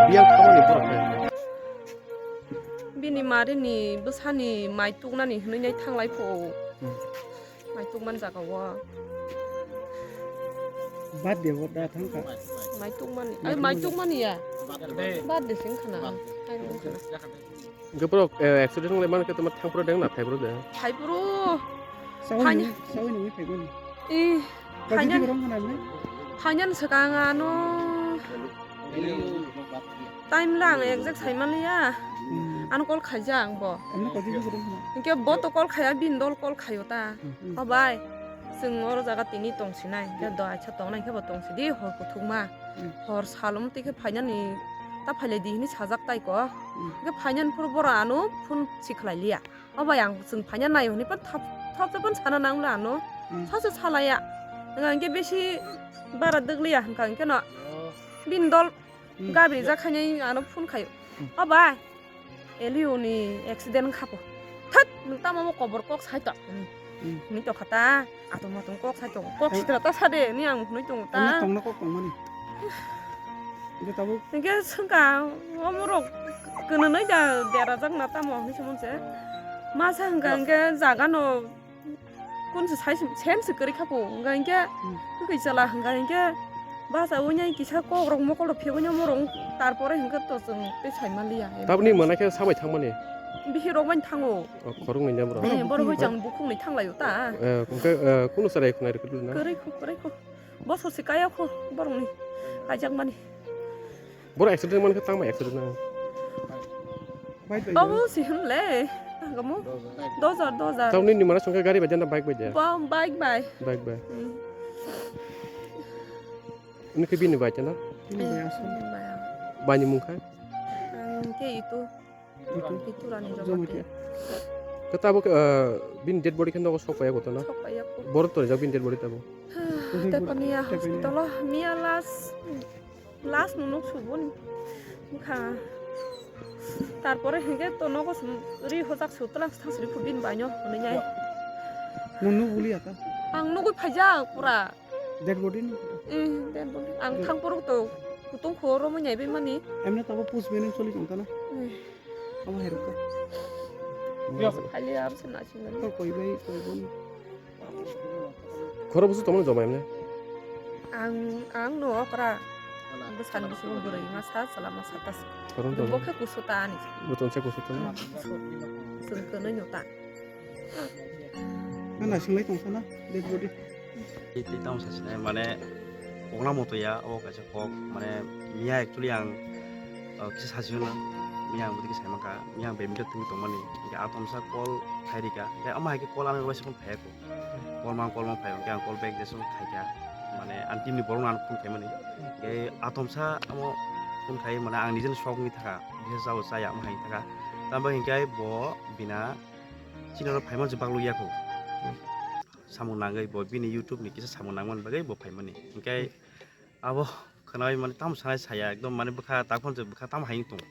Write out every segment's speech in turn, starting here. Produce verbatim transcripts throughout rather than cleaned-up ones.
Biyang thamani borok khe. Bini marini bwsani mai tuknani hwnwi nai thanglai pho. Hmm. Mai tukmani jaga o. Birthday bo da thang kha. Mai tukmani. Mai Ai, mai tukmani. Tukmani ya. Birthday. Birthday sing khana. Birthday. Hai nung khana. Hingke borok, eh, accident wnglaimani khe tongma thangphuru deng na phaiburu de? Phaiburu. Sawi Phani- nungwi, sawi nungwi phaiburu. Eh, Kajiji phainan-, borok wngkha na bini? Phainan swkang ano. Time lang exact sai manliya. Hmm. Ano call khaijak ang bo. Ano kajiji borok wngkha na? Hingke bo to call khaiya, bini dol call khaio ta. Hmm. O bai, chwng oro jaga tini tongsinai. Hingke do aisa tongnai hingke bo tongsidi hor kuthukma. Hmm. Hor salom twi khe phainani ta phailai di hini sajak tai ko. Hmm. Hingke phainan phuru bora ano phone si khlai liya. O bai ang chwng phaina nai hwnwi phan thap thap thap phano sana nang le ano. Hmm. Sasu salaya. Hwnkha hwnkhe bisi bara dwgliya hwnkha hwnkhe no. Oh. Bini dol Hmm. gabri jak khainai ano phone khaio. Hmm. O bai. Elio ni accident wngkha po. Thak nwng tamo bo kobor kok sai to. Hmm. Hwnwi tongkha ta. Atung matung kok sai tongo. Kok Ang sitra ta sade ni ang hwnwi tongo ta. Ang tongna kok tongmani. Hingke tabuk Hingke swngkha omorok kwnwnoi da derajak na tamo hwnwi se monse. Masa hingka hingke jaga no kun se sai sen se kwrwi kha po hingka hingke Hmm. kwkwi chala hingka hingke basa uinai kisa kok rok mokol rok phiyogwi omorok tarpore hingke to chwng tei sai manliya. Tabukni mwnai khe sabai thangmani. Bihik rok bai thango. O, khoroknwi ni borok. Eh, borok bai chang bukhuk ni thanglaio ta. Eh, hwnkhe, eh, kunu chwrai khwnai rwkhe na? Kwrwi khu, kwrwi khu. Bosor se kaya khu borokni kaijakmani. Borok accident mankhe tangma accident na? Bike bai Obo si hwnle. Tangamo. Dojar, dojar. Tamni ni mana songkhe gari bai jana bike bai de? Ba, bike bai. Bike bai. Hmm. Ini khe bini bai jana? Bini bai asal. Bini bai. Bani mungkha? Ang ke itu. Itu. Itu rani Jomatia. Jomatia. Khe tabuk, eh, bini dead body khe nogo sok paiya koto na? Sok paiya ko. Borok tonijak bini dead body tabuk? Tepania hospital o miya last, last no nok subun. Bukha. Tarpore hingke to nogo sum ri hojak sutlang thang sri kubin baino hwnwi nai. Nung nuk buli ata? Ang nugui phaijak pura. Dead body ni? Eh, dead body. Ang Dead. Thang porok to kutung khoro mo nyai bai mani. Emne tabo post mortem choli tong tana? Eh. Abo hai rokha. Khali aro se naising mani. To koi bai, koi bon. Khoro busu tongmani joma emne? Ang, ang no okra. Bwsani bisingo bwrwi masa, chwla masa ta. Khoro tong. Bo khe kusu ta ani. Bo tong se kusu ta. Kusu. Chwng kwnwi no ta. Nang naising lai tong sana, dead body. Tei tamo sasinai, mane, kokna moto ya, o kaisa kok, mane, miya actually ang, uh, kisa sasi hwnna, miya ang bwtwi kisa sai mankha, miya ang badminton tungwi tongmani, hingke a tomsa call khairika, hingke ama hai khe call ani rwbaisa phone phaiya kho, call mang call mang phai, hingke ang call back jesong khaikha, mane, ang team ni borok no ano phone khaimani, hingke a tomsa amo phone khai, mane, ang nijeni sok wngwi thakha, bisa chao chaya, ama hai thakha, tamo hingke bo bina chini oro phaimani se baglo ya kho. samung nangwi bo bini YouTube ni kisa samung nangmani bagwi bo phaimani. Hwnkhe abo khwnawi mani tamo sanai saya ekdom mani bwkha takhon se bwkha tamo hai wng tongo.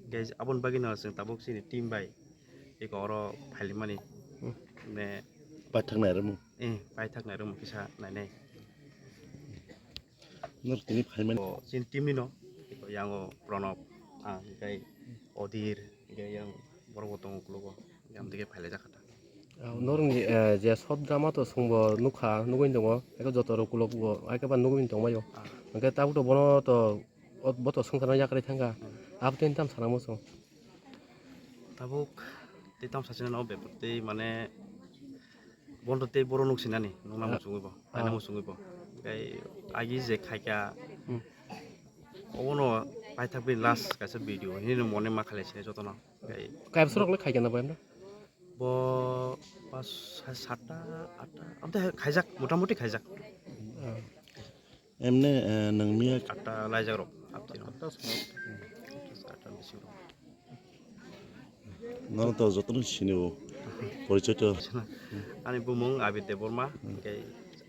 Hwnkhe aboni bagwino chwng tabuk chini team bai eko oro phailaimani. Hmm. Ne paithak nairwkmung. Eh, paithak nairwkmung kisa nainai. Norok tini phaimani. Bo chini team ni no, eko yango Pranab, ah, hwnkhe Odir, hwnkhe yang borok bo tongo ukologo, yang dige phailaijak kha ta. Ah, norokni, eh, je short drama to chwngbo nukha, nugwi tongo, eko joto rok ukulok bo, aikhe ba nugwi tongbaio. Ah. Hwnkhe tabuk to bono to, o, bo to swngcharno yakarwi thangkha. Hmm. Abotwi tam sana muchung. Tabuk tei tam sachinani o bepar tei mane bono tei boro nuk sinani nukna Ah. muchungwi bo, Ah. paina muchungwi bo. Tei agi je khaikha, Hmm. obono paithak bini last kaisa video hinwi mone ma khalai sinai jotono. Tei Kaibwsarok le khaikha na bai na? Bo pas sa-, satta, atta, amte khaijak, motamoti khaijak. Ah. Emne, eh, nang miya Atta laijak rok, apti rok. Atta songwi. Atta bisi rok. Nono to jotono sinio, porichoi to. Ani bumung Abir Debbarma, hwnkhe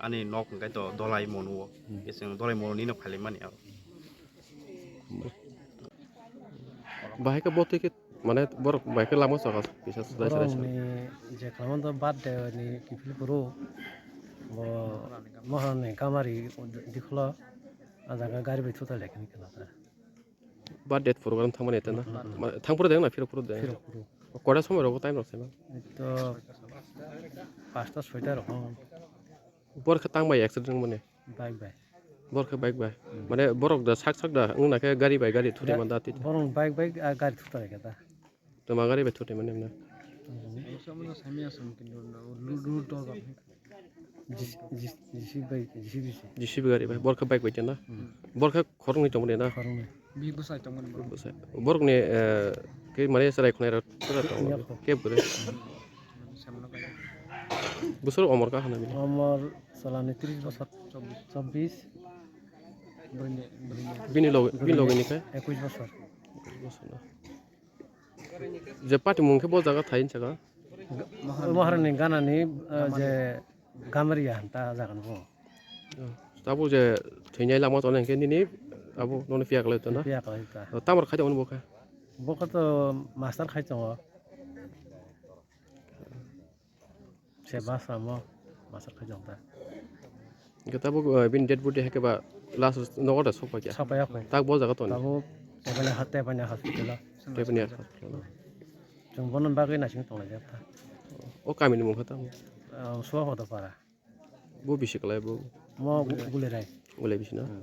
ani nok hwnkhe to Dolai Mono o. Hmm. Hwnkhe chwng Dolai Mono nino phailaimani aro. Hmm. Bahai khe bo twi khe, mane, borok bahai khe lama chwla kisa chwlai chwlai sa. Borokni je khlaimani birthday ni kiphil phuru bo Maharani Kamari Dikhulo, a jaga gari bai thutai lai khe ni khe na ta. Birthday program thangmani ta na? Mm, mm, mm. Ma-, thang phuru de na phiro phuru de? Phiro phuru. Koda somoi rogo time rok se na? To pasta soita rok. Bor khe tang bai accident mani? Bike bai. Bor khe bike bai. Hmm. Mane borok da sak sak da wngna khe gari bai gari thudi man da twi. Borok bike bai ar gari thutai khe ta. Tuma gari bai thutai mani mane. J C B bai, J C B se. J C B gari bai. Bor khe bike bai ta na? Hmm. Bor khe khoroknwi tongmani na? Khoroknwi. Bwsai. Borokni, eh, khe mane chwrai khwnai rok tura tongo. Yap. Khe bwrwi. Bwswk omor kha hwnwi bini? Omor salani tris bosor. Chobbish. Bini loge, bini loge ni khe? Ekush bosor. Bosor na. Je party mung khe bo jaga thai hinsa kha? Maharani ganani, eh, je Gamaria hanta jagan bo. Tabuk je thwinai lama tongna hinkhe nini abo nono phiya kwlai tongna? Phiya kwlai ta. Tamar khai tongmani bo khe? Bo khe to master khai tongo. Se bus samo master khai tong ta. Hinkhe tabuk, eh, bini dead body haikhe ba last nogo da sokpaiya? Sokpaiya kho. Tak bo jaga tongni? Tabuk tebani ha-, tebani hospital o. Tebani hospital o. Chwng bono bagwi naising tonglaijak ta. O kamini mung khe tamo? Ah, Suahoda para. Bo bisi kwlai bo? Mo Gu-, Gulerai. Gulai bisi na? Hmm.